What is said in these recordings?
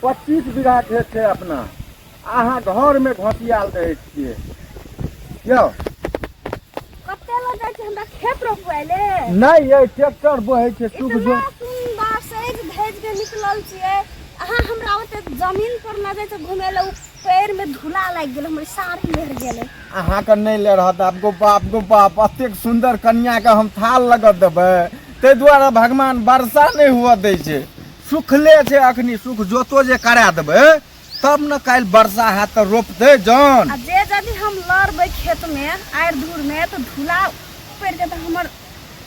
25 बीघा खेत छै अपना, अहाँ घरमे घोसियाल रहै छियै यौ। कते लग जाइ छै हमरा खेत रोपवाइले? नहि यै, ट्रैक्टर बहै छै सुख जो। इतना सुंदर सज धज के निकलल छियै अहाँ, हमरा ओते जमीन पर लऽ जाइ छै घुमै लए, उ पैर में धूला लागि गेल, हमर साड़ी लहर गेलै। अहाँके नहि ले रहत आब। गो बाप, गो बाप, एतेक सुन्दर कनियाके हम थाल लगत देबै? ताहि दुआरे भगवान वर्षा नहि हुअ दै छै, सुखले छै अखनी। सुख जोतो जे करा देबै तब ने काल्हि वर्षा हैत तऽ रोपतै जन। आ जे यदि हम लड़बै खेत में आड़ि धूर में तऽ धूला पड़ि जेतै, हमर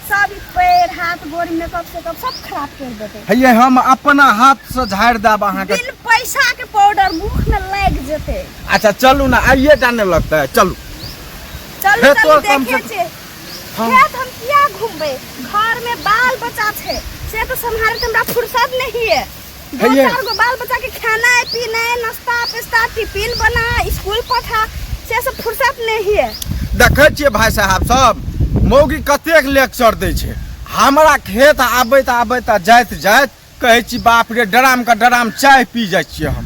सब ई पैर हाथ गोड़ मेकअप सेकअप सब खराब कर देतै। हैये, हम अपना हाथसँ झाड़ि देब अहाँके। बिन पैसा के पाउडर मुँह में लागि जेतै। अच्छा चलू ने, आइए टा नहि लगतै, चलू। चलू। खेतो चलू। कम देखे से- छियै। हाँ। खेत हम किया घूमबै? घर में बाल बच्चा छै, से तो सम्हारे के हमरा फुर्सत नहीं है। दो हैये। चार गो बाल बच्चा के खाना पीना, नाश्ता पिस्ता, टिफिन बना, स्कूल पठा, से सब फुर्सत नहीं है। देखै छियै भाय साहब सब, मौगी कतेक लेक्चर दै छै। हमरा खेत आबैत आबैत आ जाइत जाइत कहै छी, बाप रे, डराम के डराम चाय पी जाइ छियै हम,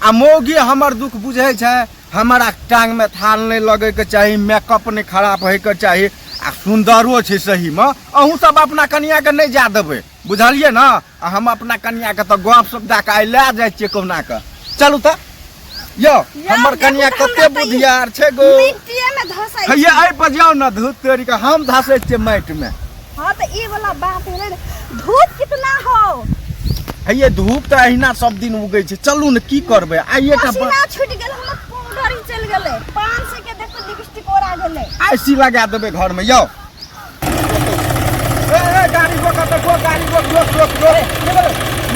आ मौगी हमर दुख बुझै छै। हमरा टांगमे थाल नहि लगैके चाही, मेकअप नहि खराब होइके चाही, आ सुन्दरो छै सहीमे। अहूँ सब अपना कनियाके नहि जा देबै, बुझलियै ने? आ हम अपना कनियाके तऽ गप सप दए कऽ आइ लए जाइ छियै कहुना कऽ। चलू तऽ यौ। हमर देखू कनिया तऽ कते हमरा तऽ ई बुधियार छै गो। मिट्टिए में धसाई। हैया, एहि पर जाउ ने, धूप तोड़ि कऽ हम धसै छियै माटिमे। हाँ, तऽ ई वाला बात है ने, धूप कितना हो। हैये, धूप तऽ अहिना सब दिन उगै छै। चलू ने, की करबै, आइए टा पसीना छूटि गेल हमर, पाउडर ही चलि गेलै, 500 के देखो लिपस्टिक ओरा गेलै। आइसी लगा देबै घरमे यौ। ए ए, गाड़ी रोक तऽ, रोक गाड़ी, रोक रोक रोक रोक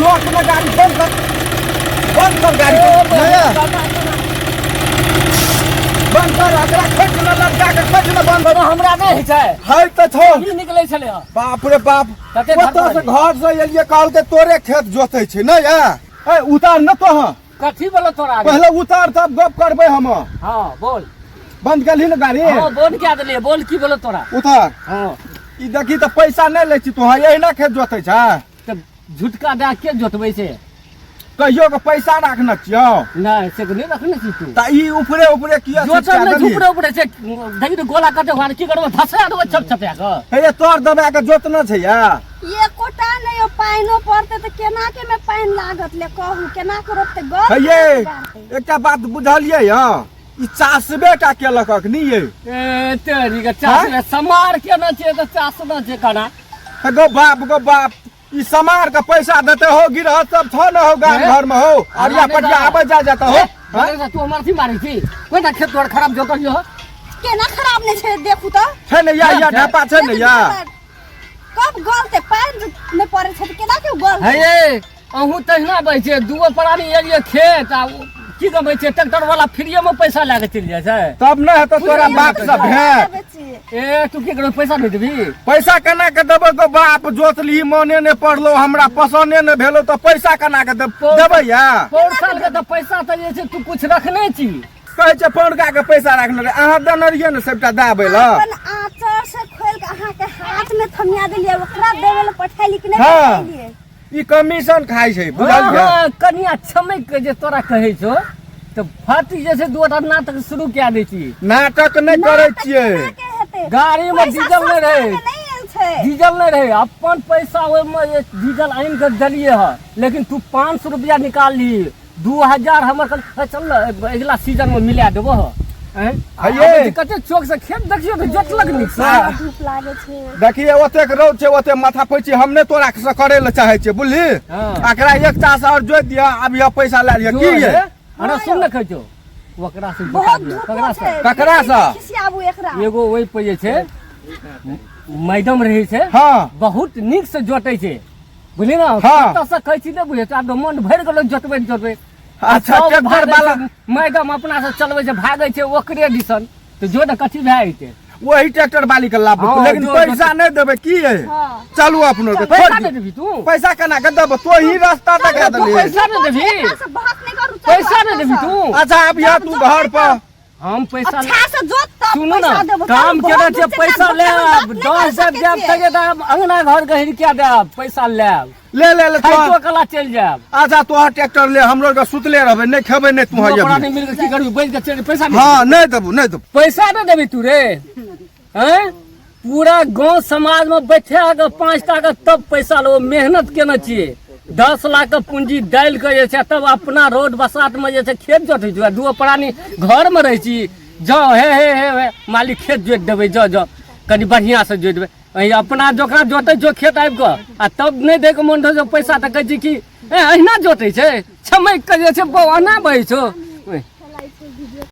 रोक ने गाड़ी, बंद कर, बंद कर गाड़ी, बंद कर। एकरा खोज ने, लड़का के खोज ने, बंद। हमरा नहि होइ छै। है तऽ छौ। की निकलै छलै हँ? बाप रे बाप। कते ओतऽ से घर से एलियै, कहलकै तोरे खेत जोतै छै। नहि ए, उतार न तो। हाँ। कथी बोलो तोरा आगे? पहिले उतार, तब गप करबै हम। हाँ, बोल। बंद केलही ने गाड़ी? हाँ, बोल, क्या देलियै, बोल, की बोलो तोरा? उतार। हाँ। ई देखी तऽ, पैसा नहि लै छी तोहर, एहिना खेत जोतै छै? तऽ झुटका दए के जोतबै छै? कहियो के पैसा राखने छियौ? नहि, से नहि रखने छी तू। तऽ ई ऊपरे ऊपरे किया जोतल छिटका नहि देलही? ऊपरे ऊपरे छै, देखी तऽ गोला कटे हुआ, की करबो, धसा देबो छप छपा कऽ। हे ये, तोर दबा के जोतना छै या? एकोटा नहि हो, पानिओ पड़तै तऽ केना के में पानि लागत ले कहू, केना के रोपतै गप? हे ये, एकटा बात बुझलियै यौ, ई चासबे टा केलक अखनी ये। ए तेरी के, चास रे समार केना छै तऽ चासना छै कना। हे गो बाप, गो बाप, ई समार के पैसा देते हो? गिरह सब छो न हो गाम हे? घर में हो, अरिया नहि पटिया दादा। आबै जा जाता हो। अरे तू हमर अथी मारै छी, कोई खेत तोहर खराब जोतल यो? केना खराब नहि छै, देखू तऽ। छै ने या या ढापा छै ने या? कब गलतै? पानि नहि पड़ै छै तऽ केना के गलतै? हे ये, अहूँ तहिना बहै छियै, दूगो प्राणी एलियै खेत आ ओ की कहबै छै, ट्रैक्टर वाला फ्रीए में पैसा लए के चलि जाइ छै। तब नहि हेतौ तोरा बाप से भेंट। ए, तू की करबै, पैसा नहि देबही? पैसा केना के देबै गो बाप? जोतली, मने नहि पड़लो, हमरा पसंदे नहि भेलो, तऽ पैसा केना के देबै या? पौर साल के तऽ पैसा तऽ जे छै तू कुछ रखने छी। कहै छै पौरका के पैसा रखने रहे, अहाँ देने रहियै ने सबटा दाबै लए। अपन आँचर से खोलि के अहाँके हाथ में थमिया देलियै, ओकरा देबै लए पठेली कि नहि? हाँ। पठेलियै। ई कमीशन खाइ छै, बुझलियै? हाँ, कनिया छमकि के जे तोरा कहै छौ तऽ फट जे छै दूटा नाटक शुरू कए दै छी। नाटक नहि करै नाटक छियै। केना के हेतै? गाड़ी में पैसा डीजल नहि सस्ता रहै। के नहि आयल छै। डीजल नहि रहै, अपन पैसा ओहिमे जे डीजल आनि कऽ देलियै हँ, लेकिन तू 500 रुपया निकालली, 2000 हमर कहल, "हे, चल ने अगिला सीजन में मिला देबो हँ।" आँय? हइये। आबै छी कते चौक से खेत देखियौ तऽ जोतलक नीक से। हाँ। धूप लागै छै। देखिए, ओतेक रौद छै, ओते माथा पैची हम नहि तोरा से करे लए चाहै छियै, बुझली? हाँ। एकरा एक चास और जोति दिअ, आब यह पैसा लए लिअ। की ये? अरे सुन ने, कहै छौ ओकरा से जोता बहुत दियौ। धूपो ककरा से? छै। ककरा से? खिसियाबू एकरा। एगो ओहि पर जे छै मैडम रहै छै। हाँ। बहुत नीक से जोतै छै, बुझली ने? हाँ। कतऽ से कहै छी नहि बुझै छै, आब तऽ मन भरि गेलो जोतबै जोतबै। अच्छा, सब ट्रैक्टर भागै वाला। छै, मैडम अपना से चलबै छै, भागै छै ओकरे दिसन, तऽ जो ने कथी भए जेतै। वही ट्रैक्टर वाली के लाभ। हाँ, लेकिन पैसा नहीं देबै की ये? हाँ। चलू अपनो के पैसा छोड़ नहि दियौ। देबही तू? पैसा केना के देबो? तो ही रास्ता देखा तू देली। पैसा नहि देबही? एकरा से बहस नहि करू, चलू पैसा नहि अपना देबही से। तू? अच्छा, अब यहाँ तू घर पर। हम पैसा अच्छा से जोत तब सुनू पैसा ना देबो काम तब केने बहुत छियै दूर पैसा से लेब बात नहि कर 10 सकै देब छियै। तके तऽ अंगना घर के हिरकिया देब पैसा लेब ले ले ले खाइतो तोहर कला चलि जायब। अच्छा तोहर ट्रैक्टर ले, हमरो के सुतले रहबै, नहि खेबै नहि तू तू अपना हँ नहीं मिल के की करबी, बैठ के चलि पैसा नहीं। हँ नहि देबू, नहि देबू। पैसा नहि देबी तू रे? हैं, पूरा गांव समाज में बैठा के 5 टा के तब पैसा लो। मेहनत केने छियै, 10 लाख के पूंजी डालि के जे छै तब अपना रोड बसात में जे छै खेत जोतै छियै। दूगो प्राणी घर में रहै छी, जाओ हे हे हे हे मालिक खेत जोति देबै, जाओ जाओ कनि बढ़िआँ से जोति देबै। अहीं अपना जोकरा जोतै छौ खेत आबि कऽ आ तब नहि दैके मोन रहै छौ पैसा, तऽ कहै छी कि ए अहिना जोतै छै, छमकि कऽ जे छै बौ एना बहै छौ।